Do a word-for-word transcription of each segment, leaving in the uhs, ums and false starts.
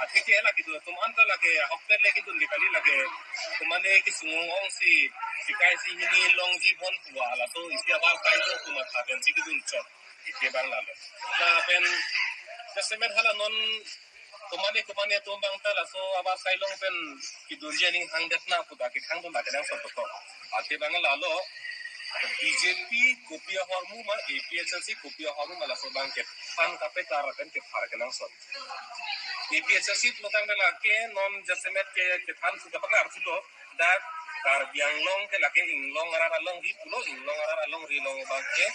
Atheke lake kedun atum anta lake ahokpet le kedun di kali lake. Kumane kesung ong si sikai si hini longji bon pulo halaso isi abar kailo komatha pensi kedun chot. Ike bang lalo. Lapen jasemet hala non kumane kumane atum bang ta laso abar kailong pen kedunji aning hangdet na puta kethang dun lake nang sot to. Ate bang lalo B J P kopi ahormu ma A P H L C kopi ahormu ma laso bang kethan kapetar pen kepar kenangsot. A P H L C pulotangte lake non jasemet ke kethan su kapaklar sulo. Dak Karbi Anglong ke lake inglong arat alongri pulo, inglong arat alongri along bang ke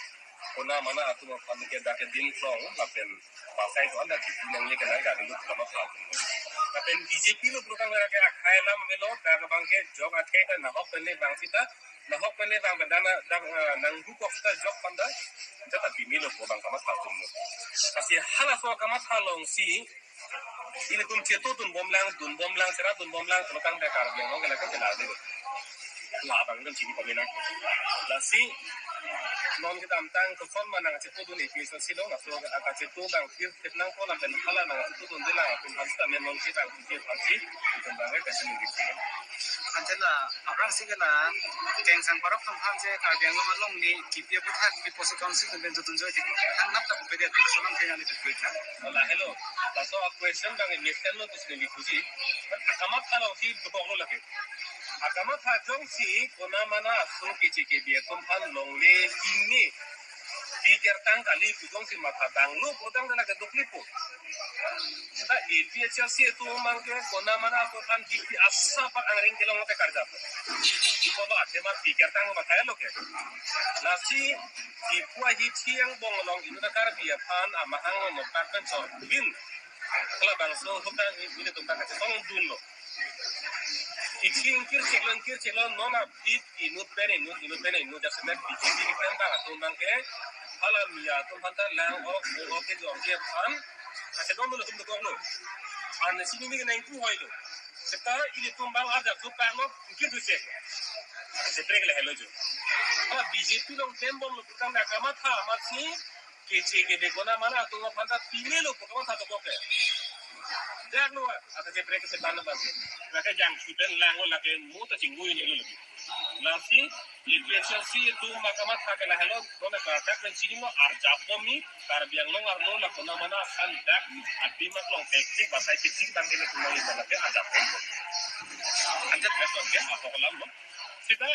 kona mana atum aphan ke dak ke dim klong lapen pasai to anda kiti nangji kenang ka dulu kamatha. Lapen B J P lo pulotangte lake akhai lam avelo dak bang ke jok akhai ta nahok pen le bang sita nahok pen le bang pen dana dak eh, nangdu kok sita jok panda jata pimi lo pu bang kamatha atum lo. Lasi halaso kamatha alongsi ilitum chetu dun bomlang, dun bomlang, sera dun bomlang, pulotangte Karbi Anglong ke lake kela dulu. Labang dun chini pamina. Lasi non kedamtang koson ma nangchetu dun A P H L C lo, laso kachetu bang kir tip nangpo lapen hala nangchetu dun de la, pun hamsi ta men non ke bang kir hamsi, itum bang ke kasi nunggi. Anchot la, aphrangsi ke la, Kengsang Parok atum aphan si Karbi Anglong along ni kipi aputhak pi posi council atum pen tutun joi tik. Thangnat ta kupede tik solam kenya ni tik. Lahelo, laso a question bang mesen lo tus neli kuji. Akamatha alongsi dokok lo lake. Akamatha jongsi kona mana aso keche kebe atum aphan longle kine pi kertang kali pu jongsi matha dang lo pulotangte lake duklipo. Seta A P H L C atum bang ke kona mana aso aphan kipi asap angring kelong te karjap. Ipolo athema pi kertang matha lo ke. Lasi Diphu ahithi angbong along inut Karbi aphan amahang lo motak pen chor bin. Kala bangso hutang ilitum ta kachetong dunlo. Hithi ingkir cheklo ingkir cheklo non aphi inut pen inut inut pen inut jasemet B J P pen bang atum bang ke hala Miya atum aphan ta lang ok mo ok ke jong ke aphan kachetong dunlo atum dokok lo. An sini ni nang ku hoi lo. Seta ilitum bang arjap tu pang lo ingkir tu chek. Seprek le helo jo. Hala B J P along klem bomlo pulotangte akamatha amatsi keche kebe kona mana atum aphan ta pimelo pu kamatha dokok ke. Dak lo ata seprek setan bang ke. Lake jangsi pen lang lo lake mo ta chingui ni lo lake. Lasi A P H L C atum akamatha ke lahelo, non ke dak pen chini mo arjap bomji, Karbi Anglong arlo la kona mana asan dak adim aklong pektik basai pektik bang ke le kona ita lake arjap bom. Anchot ke bang ke apok lam lo. Seta